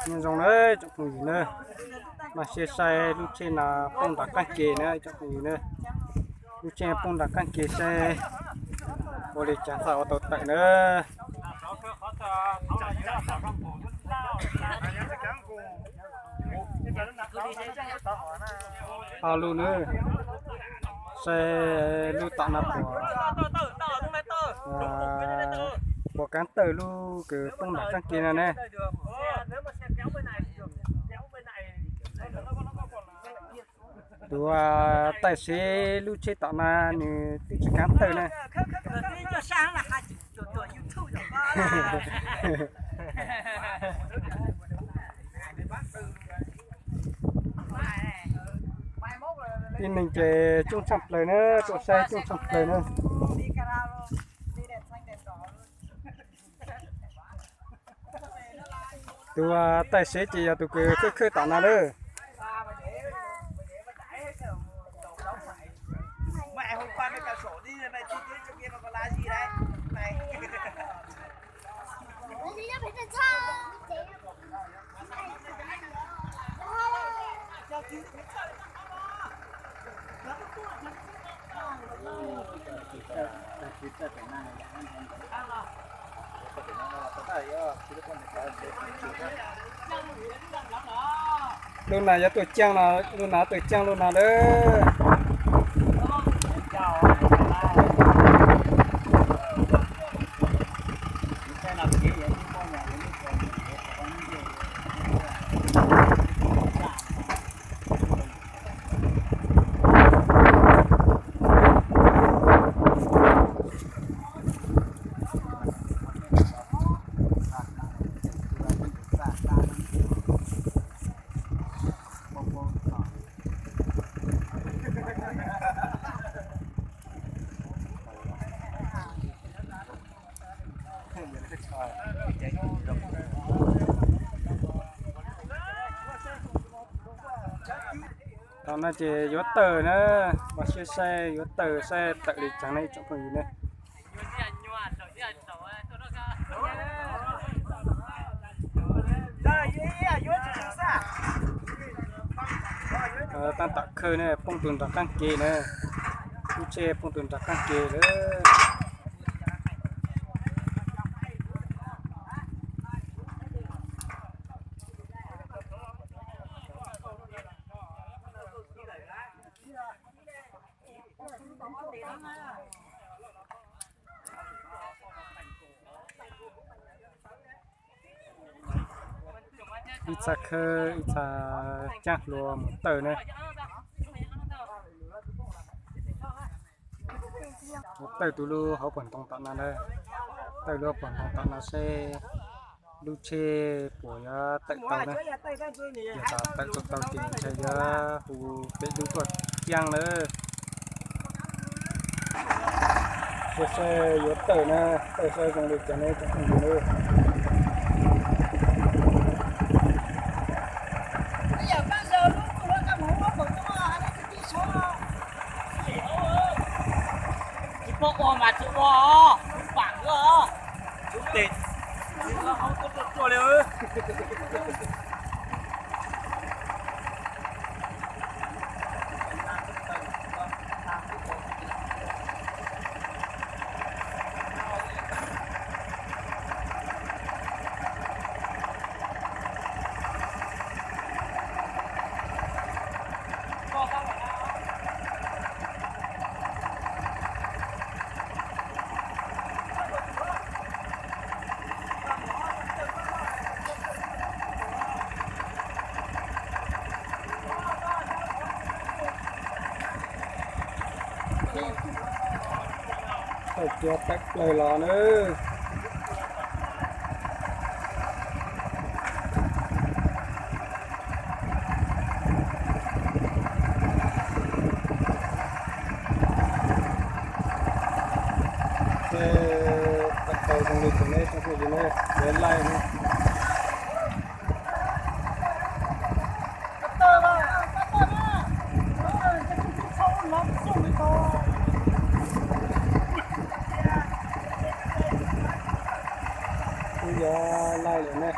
Nyob zoo nawb tsoom phooj ywg na, mas sim saib lub tsheb no poob nram qaab ke na tsoom phooj ywg na. Lub tsheb poob nram qaab ke saib ua li cas xav ua tau tawm na. Ho lub na, saib lub tom no puas, puas kaab tawm lub kws poob nram qaab ke no ne. Tus taij seb lub tsheb tom no nws twb tsis kaab tawm na. Tib neeg ces coob tshaj plaws na, tuaj saib coob tshaj plaws na. Tus taij seb ces yog tus kws khawb khawb tom no lawm. Lub no yuav tuaj caaj no, lub no tuaj caaj lub no lawm. Thaum no ces yuav tawm na, mas sim saib yuav tawm saib tawm li caag na ib tsoom phooj ywg na. Taab tom khawb ne poob tug nraag qaab ke na, lub tsheb poob tug nraag qaab ke lawm. Ib txha khawb ib txha caab hlua mus tawm na. Tawm tus lub hauv paus ntoo tom no na, tawm lub hauv paus ntoo tom no seb lub tsheb puas yuav tawm tau na. Yog tas tawm tau tau ces ntshai yuav hu peb lub tuaj caab lawm. Saib saib yuav tawm na, tawm saib zoo li cas ne tsoom phooj ywg na. Tsis paub ua mas tsis ua os, pam os. Tes, hauv tuaj tuaj tuaj li. Tawm kiag tawm plaws los na. Ces tawm tau zoo li tseem ne tsoom phooj ywg ne, peb laij ne. Kuj yuav laij lawm ne.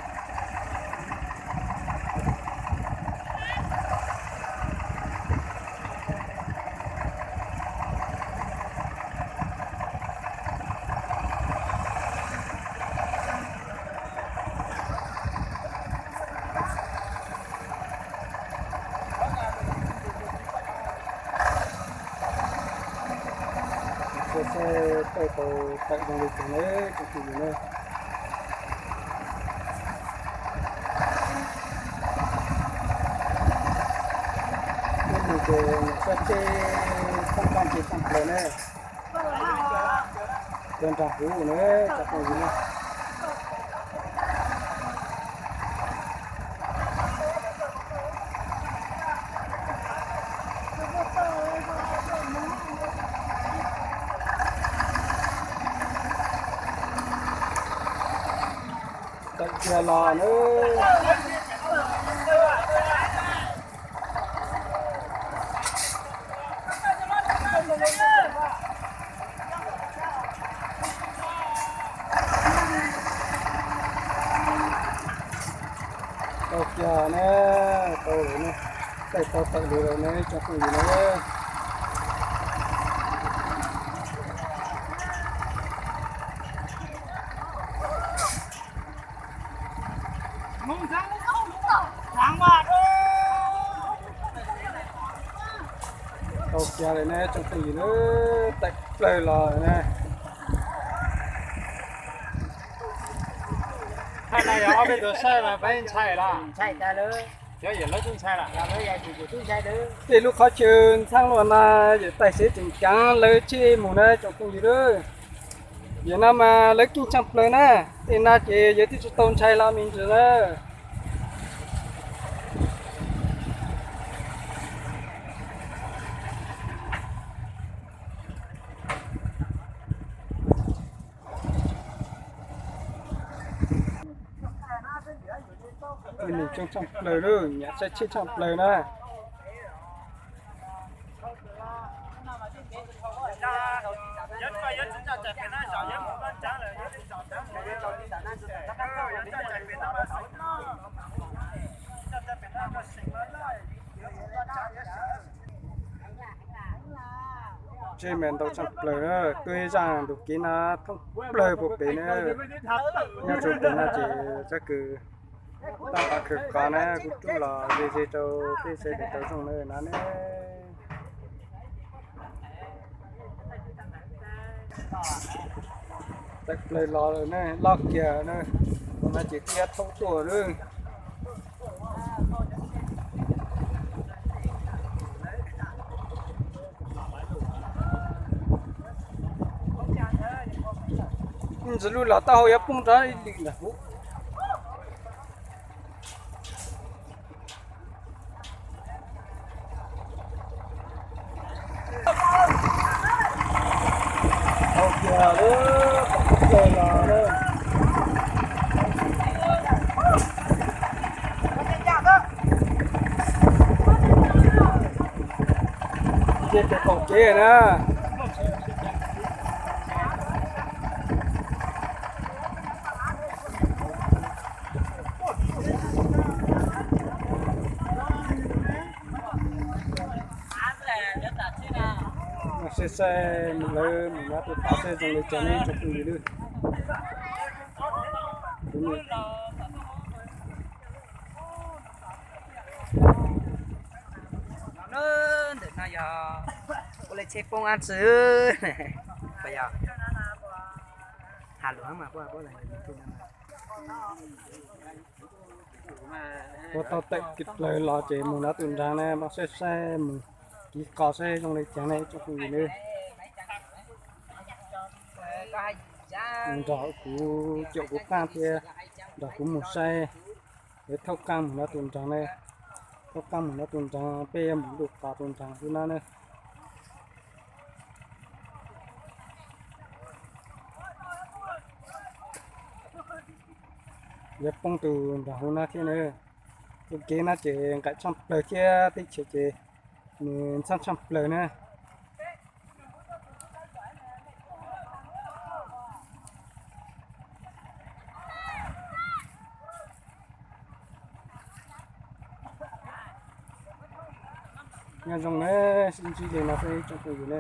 Tau tawm zoo li cas na tsoom phooj ywg na. Ib hnub ces nyuam qhuav tseb thoob plaws ces tshaj plaws na. Cov nraag huv na tsoom phooj ywg na. Tawm kiag los na. Tau kiag na, tau lawm na, tawm tau tawm lawm na tsoom phooj ywg na. Tau kiag lawm na tsoom phooj ywg na, tawm plaws los lawm na. Thaij no yog ob peb tug saib mas peb ntshai lawm. Tej lub qhov chaw ntxhab luaj no yawm tais seb tseem ceev lawv tseb mus na tsoom phooj ywg na. Yawm no mas lawv keej tshaj plaws na, tej no ces yawg twb tsis tau ntshai los me ntsis na. Tus neeg coob tshaj plaws lawm, nyiam saib tsheb tshaj plaws na. Tseb mas ntau tshaj plaws na, tuaj ib zaj ntug kev no thoob plaws puag pem na. Nyob rau pem no ces txoj kws toj qhov khawv qhov na kuv rub los ze ze rau peb saib kom tau zoo na no ne. Tawm plaws los lawm na, loj kiag na, no ces thiaj thaub tuaj lawm. Ntxiv lub los taub hau yuav poob rov ib lwm ntag huv. Ces pem qaum kev na. Saib saib lawv mus no tus tav saib zoo li cas ne tsoom phooj ywg. Ntawm no yog ua li tsheb poob ab tsi. Puas yog? Has lus mas puas, puas Ua tau tawm kiag plaws los ces mus no tus nraag na, mam saib saib mus kiv qos saib zoo li cas ne tsoom phooj ywg na. Nrog kuv caum kuv qaab thiab nrog kuv mus saib. Lawv thauj qaab mus no tus nraag na, thauj qaab mus no tus nraag peb yuav mus lug qos tus nraag ub no na. Yuav poob tus nraag ub no thiab na. Ua kev no ces nqaim tshaaj plawg thiab teb chaws ces nws ntxhaab tshaaj plawg na. Nyob zoo na, sib ntsib li no xwb tsoom phooj ywg na.